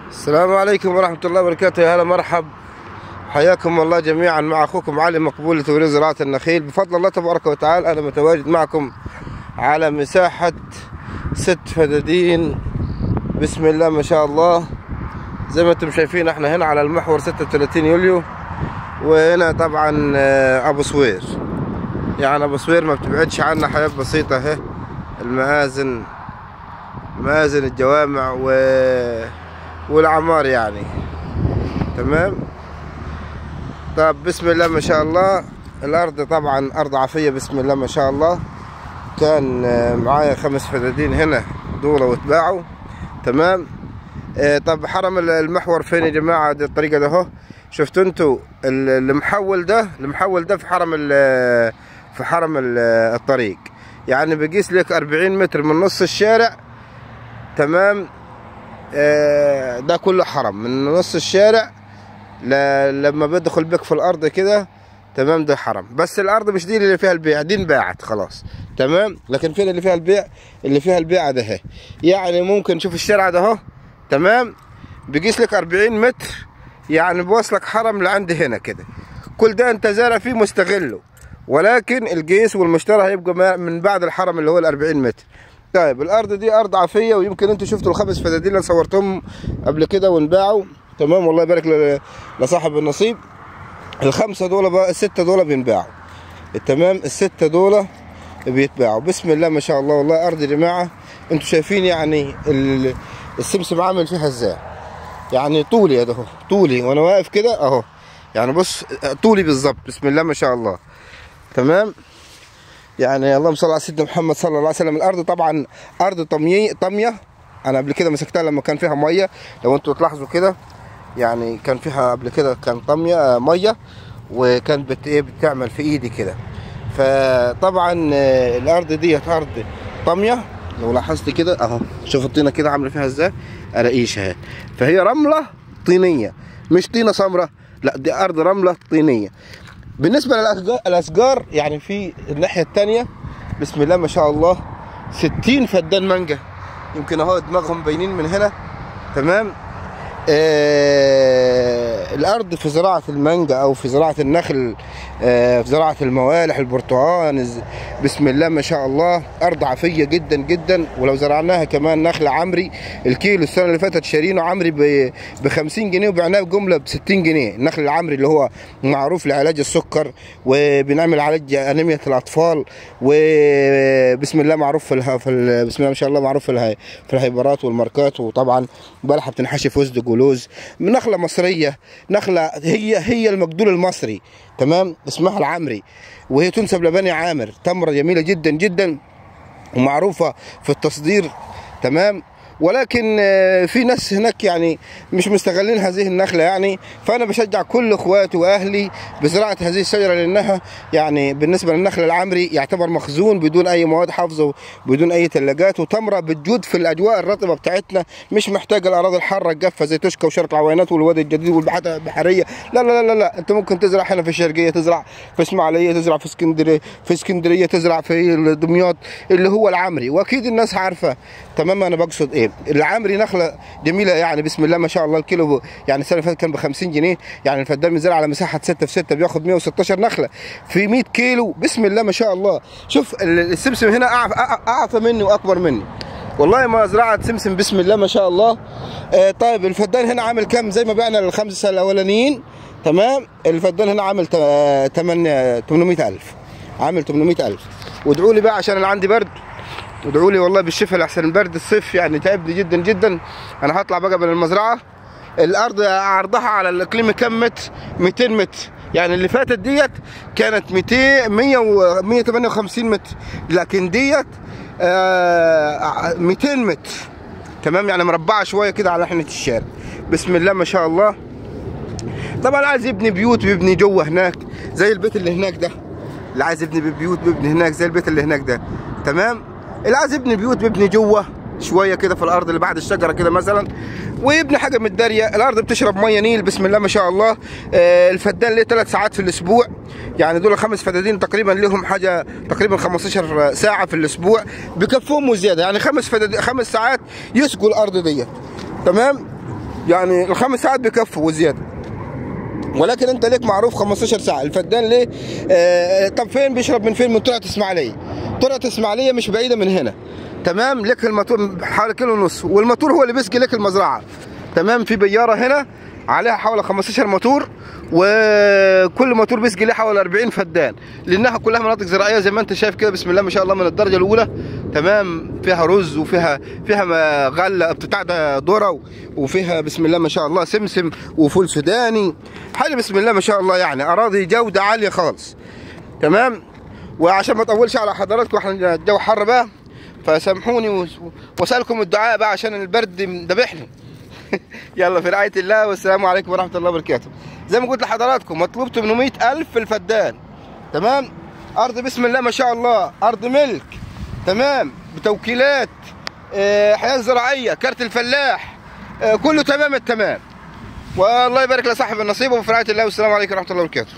السلام عليكم ورحمة الله وبركاته. يا هلا مرحب، حياكم الله جميعا مع أخوكم علي مقبول لتوريد زراعة النخيل. بفضل الله تبارك وتعالى أنا متواجد معكم على مساحة 6 فدادين، بسم الله ما شاء الله. زي ما انتم شايفين احنا هنا على المحور 36 يوليو، وهنا طبعا أبو صوير، يعني أبو صوير ما بتبعدش عنا حاجات بسيطة اهي، المآذن، مآذن الجوامع والعمار يعني. تمام. طب بسم الله ما شاء الله، الارض طبعا ارض عافية بسم الله ما شاء الله. كان معايا 5 فدادين هنا دولة واتباعوا. تمام. طب حرم المحور فين يا جماعة؟ دي الطريقة ده اهو، شفتوا انتوا المحول ده؟ المحول ده في حرم الطريق، يعني بقيس لك 40 متر من نص الشارع. تمام. ده كله حرم من نص الشارع لما بدخل بك في الارض كده. تمام، ده حرم، بس الارض مش دي اللي فيها البيع، دي انباعت خلاص. تمام. لكن فين اللي فيها البيع؟ اللي فيها البيع ده اهي، يعني ممكن نشوف الشارع ده اهو. تمام، بيقيس لك 40 متر، يعني بوصلك حرم لعند هنا كده. كل ده انت زارع فيه مستغله، ولكن القيس والمشترى هيبقى من بعد الحرم اللي هو ال 40 متر. طيب الارض دي ارض عافية، ويمكن انتوا شفتوا ال5 فدادين اللي صورتهم قبل كده وانباعوا. تمام، والله يبارك لصاحب النصيب. ال5 دول بقى، ال6 دول بينباعوا. تمام، ال6 دول بيتباعوا بسم الله ما شاء الله. والله ارض يا جماعة انتوا شايفين يعني السمسم عامل فيها ازاي، يعني طولي اهو، طولي وانا واقف كده اهو، يعني بص طولي بالظبط بسم الله ما شاء الله. تمام، يعني اللهم صل على سيدنا محمد صلى الله عليه وسلم. الارض طبعا ارض طميه، انا قبل كده مسكتها لما كان فيها مية، لو انتوا تلاحظوا كده يعني كان فيها قبل كده كان طميه مية، وكان بتعمل في ايدي كده. فطبعا الارض دي ارض طميه، لو لاحظت كده اهو، شوف الطينه كده عامله فيها ازاي، الاقيش اهي. فهي رملة طينيه، مش طينه سمراء، لا دي ارض رملة طينيه. بالنسبة للاشجار يعني في الناحية الثانية بسم الله ما شاء الله 60 فدان مانجا، يمكن اهو دماغهم باينين من هنا. تمام. الارض في زراعة المانجا او في زراعة النخل، في زراعة الموالح، البرتقال، بسم الله ما شاء الله ارض عافية جدا جدا. ولو زرعناها كمان نخل عمري، الكيلو السنة اللي فاتت شارينه عمري ب 50 جنيه وبعناه بجملة ب 60 جنيه. النخل العمري اللي هو معروف لعلاج السكر، وبنعمل علاج انيميا الاطفال، وبسم الله معروف في بسم الله ما شاء الله معروف في الهيبرات والماركات، وطبعا بلحه بتنحشي فستق ولوز. نخله مصرية، نخله هي المجدول المصري. تمام، اسمها العمري، وهي تنسب لبني عامر. تمره جميلة جدا جدا ومعروفة في التصدير. تمام. ولكن في ناس هناك يعني مش مستغلين هذه النخلة يعني، فانا بشجع كل اخواتي واهلي بزراعه هذه الشجرة، لانها يعني بالنسبة للنخل العمري يعتبر مخزون بدون اي مواد حافظه، بدون اي ثلاجات، وتمره بتجود في الاجواء الرطبة بتاعتنا، مش محتاجه الاراضي الحارة الجافه زي توشكا وشرق العوينات والوادي الجديد والبحار البحرية. لا لا لا لا، انت ممكن تزرع هنا في الشرقية، تزرع في اسماعيليه، تزرع في اسكندرية، في اسكندرية تزرع في دمياط، اللي هو العمري، واكيد الناس عارفه. تمام، انا بقصد ايه؟ العمري نخله جميلة يعني بسم الله ما شاء الله. الكيلو يعني السنة اللي فاتت كان ب 50 جنيه، يعني الفدان بيزرع على مساحة 6 في 6 بياخد 116 نخله في 100 كيلو بسم الله ما شاء الله. شوف السمسم هنا اعفى مني واكبر مني، والله ما زراعة سمسم بسم الله ما شاء الله. طيب الفدان هنا عامل كام؟ زي ما بعنا ال5 الاولانيين. تمام، الفدان هنا عامل 800,000، عامل 800,000. وادعوا لي بقى عشان انا عندي برد، ادعوا لي والله بالشفاء لحسن البرد الصيف يعني تعبني جدا جدا. انا هطلع بقى من المزرعة. الارض عرضها على الاقليم كم متر؟ 200 متر، يعني اللي فاتت ديت كانت 200 100 158 متر، لكن ديت 200 متر. تمام، يعني مربعه شوية كده على ناحية الشارع بسم الله ما شاء الله. طبعا عايز يبني بيوت بيبني جوه هناك زي البيت اللي هناك ده، اللي عايز يبني بيوت بيبني هناك زي البيت اللي هناك ده. تمام، اللي عايز يبني بيوت بيبني جوه شوية كده في الارض اللي بعد الشجرة كده مثلا، ويبني حاجة متداريه. الارض بتشرب مية نيل بسم الله ما شاء الله. الفدان ليه 3 ساعات في الاسبوع، يعني دول 5 فدادين تقريبا لهم حاجة تقريبا 15 ساعة في الاسبوع بكفوهم وزيادة، يعني 5 ساعات يسقوا الارض ديت. تمام. يعني ال5 ساعات بيكفوا وزيادة، ولكن انت ليك معروف 15 ساعة الفدان ليه. طب فين بيشرب؟ من فين؟ من ترعه اسماعيليه. ترعه اسماعيليه مش بعيدة من هنا، تمام. لك الماتور حوالي 1.5 كيلو، والماتور هو اللي بيسقي لك المزرعة، تمام. في بياره هنا عليها حوالي 15 موتور، وكل موتور بيسقي ليه حوالي 40 فدان، لانها كلها مناطق زراعية زي ما انت شايف كده، بسم الله ما شاء الله، من الدرجة الاولى، تمام. فيها رز وفيها غله بتاع ده ذره، وفيها بسم الله ما شاء الله سمسم وفول سوداني، حاجة بسم الله ما شاء الله، يعني اراضي جوده عالية خالص، تمام. وعشان ما اطولش على حضراتكم، احنا الجو حر بقى، فسامحوني واسالكم الدعاء بقى عشان البرد ذبحني. يلا في رعاية الله، والسلام عليكم ورحمة الله وبركاته. زي ما قلت لحضراتكم مطلوب 800,000 في الفدان، تمام. أرض بسم الله ما شاء الله، أرض ملك، تمام، بتوكيلات، حياة زراعية، كارت الفلاح، كله تمام التمام. والله يبارك لصاحب النصيب، وفي رعاية الله، والسلام عليكم ورحمة الله وبركاته.